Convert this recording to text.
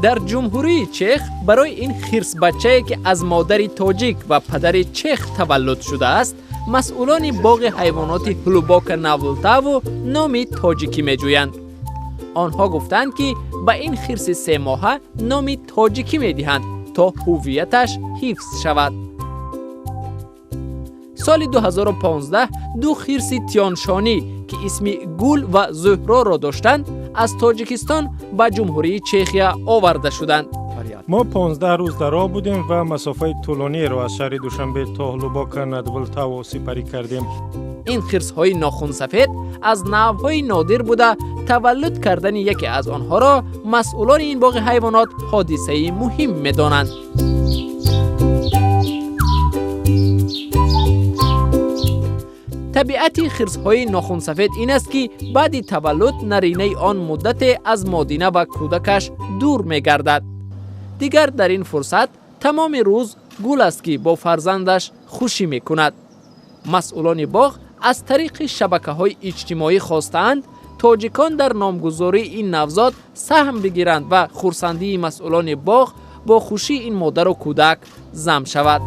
Дар Ҷумҳурии Чех барои ин хирсбачае, ки аз модари тоҷик ва падари чех таваллуд шудааст, масъулони боғи ҳайвоноти Ҳлубока на Влтаву номи тоҷикӣ меҷӯянд. Онҳо гуфтанд, ки ба ин хирси 3 моҳа номи тоҷикӣ медиҳанд, то ҳувияташ ҳифз шавад. Соли 2015 ду хирси тяншонӣ, ки исми Гул ва Зуҳроро доштанд, аз Тоҷикистон ба Ҷумҳурии Чехия оварда шуданд. Мо 15 рӯз дар роҳ будем ва масофаи тӯлониеро аз шаҳри Душанбе то Ҳлубока над Влтаво сипарӣ кардем. Ин хирсҳои нохунсафед аз навъҳои нодир буда, таваллуд кардани яке аз онҳоро масъулони ин боғи ҳайвонот ҳодисаи муҳим медонанд. Табиати хирсҳои нохунсафед ин аст, ки баъди таваллуд наринаи он муддате аз модина ва кӯдакаш дур мегардад. Дигар дар ин фурсат тамоми рӯз Гул аст, ки бо фарзандаш хушӣ мекунад. Масъулони боғ аз тариқи шабакаҳои иҷтимоӣ хостаанд, тоҷикон дар номгузории ин навзод саҳм бигиранд ва хурсандии масъулони боғ бо хушии ин модару кӯдак зам шавад.